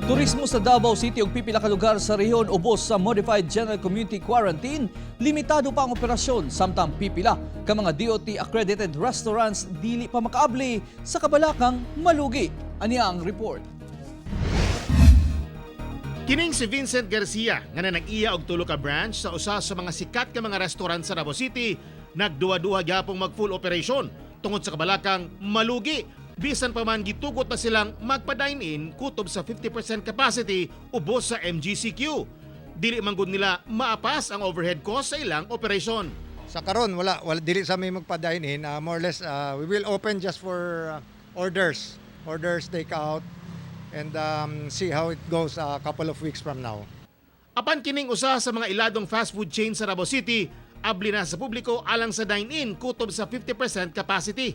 Turismo sa Davao City ug pipila ka lugar sa rehiyon ubos sa Modified General Community Quarantine, limitado pa ang operasyon samtang pipila ka mga DOT accredited restaurants dili pa makaabli sa kabalakang malugi. Ania ang report. Kining si Vincent Garcia nga nanag-iya og tulo ka branch sa usa sa mga sikat nga mga restaurant sa Davao City, nagduha-duha gyapong mag full operation tungod sa kabalakang malugi, bisan pa man gitugot na silang magpa-dine-in kutob sa 50% capacity ubos sa MGCQ. Dili man gud nila maapas ang overhead cost sa ilang operation. Sa karon wala, wala, dili sa mi magpa-dine in. More or less we will open just for orders, orders, take out and see how it goes a couple of weeks from now. Apan kining usa sa mga iladong fast food chain sa Davao City, abli na sa publiko alang sa dine-in kutob sa 50% capacity.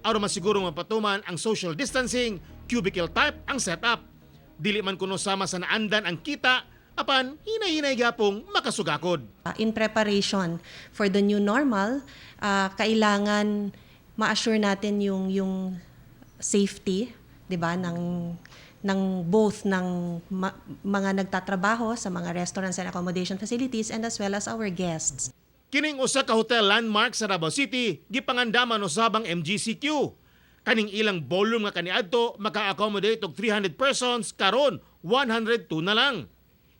Aron masigurong mapatuman ang social distancing, cubicle type ang setup. Dili man kuno sama sa naandan ang kita, apan hinay-hinay gyapong makasugakod. In preparation for the new normal, kailangan ma-assure natin yung safety, 'di ba, ng both ng mga nagtatrabaho sa mga restaurants and accommodation facilities and as well as our guests. Kining usa ka hotel landmark sa Davao City, gipangandaman usab ang MGCQ. Kaning ilang ballroom nga kaniadto maka-accommodate og 300 persons, karon 102 na lang.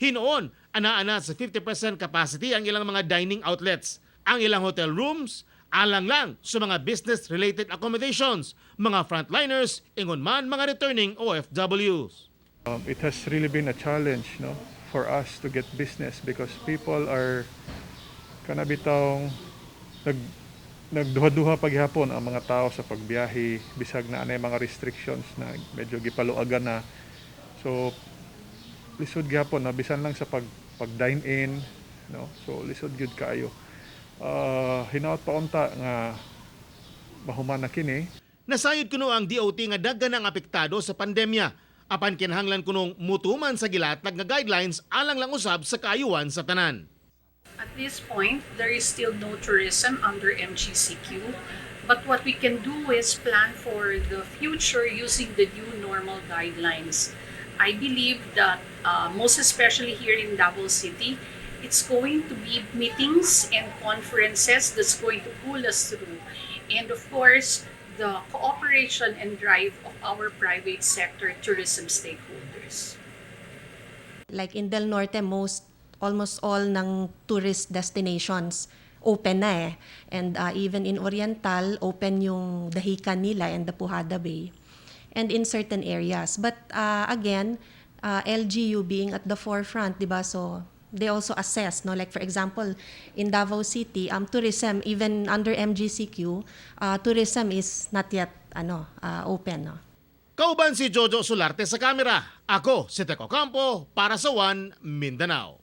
Hinuon, ana-ana sa 50% capacity ang ilang mga dining outlets. Ang ilang hotel rooms, alang lang sa mga business-related accommodations, mga frontliners, ingon man mga returning OFWs. It has really been a challenge, no, for us to get business because people are kana bitawng nagduha-duha paghapon ang mga tao sa pagbiyahe bisag naa nay mga restrictions na medyo gipaluagan na. So lisod gihapon na bisan lang sa pag dine in, no? So lisod gyud kaayo. Hinaot pa unta nga mahuman na kini. Nasayod kuno ang DOT nga daghan ang apektado sa pandemya. Apan kinahanglan kunong mutuman sa gilatag nga guidelines alang lang usab sa kaayuhan sa tanan. At this point, there is still no tourism under MGCQ. But what we can do is plan for the future using the new normal guidelines. I believe that most especially here in Davao City, it's going to be meetings and conferences that's going to pull us through. And of course, the cooperation and drive of our private sector tourism stakeholders. Like in Del Norte, most almost all ng tourist destinations open na eh. And even in Oriental, open yung Dahican nila and the Pujada Bay. And in certain areas. But again, LGU being at the forefront, di ba? So they also assess, no? Like for example, in Davao City, tourism, even under MGCQ, tourism is not yet open, no? Kauban si Jojo Solarte sa kamera. Ako si Teco Campo para sa One Mindanao.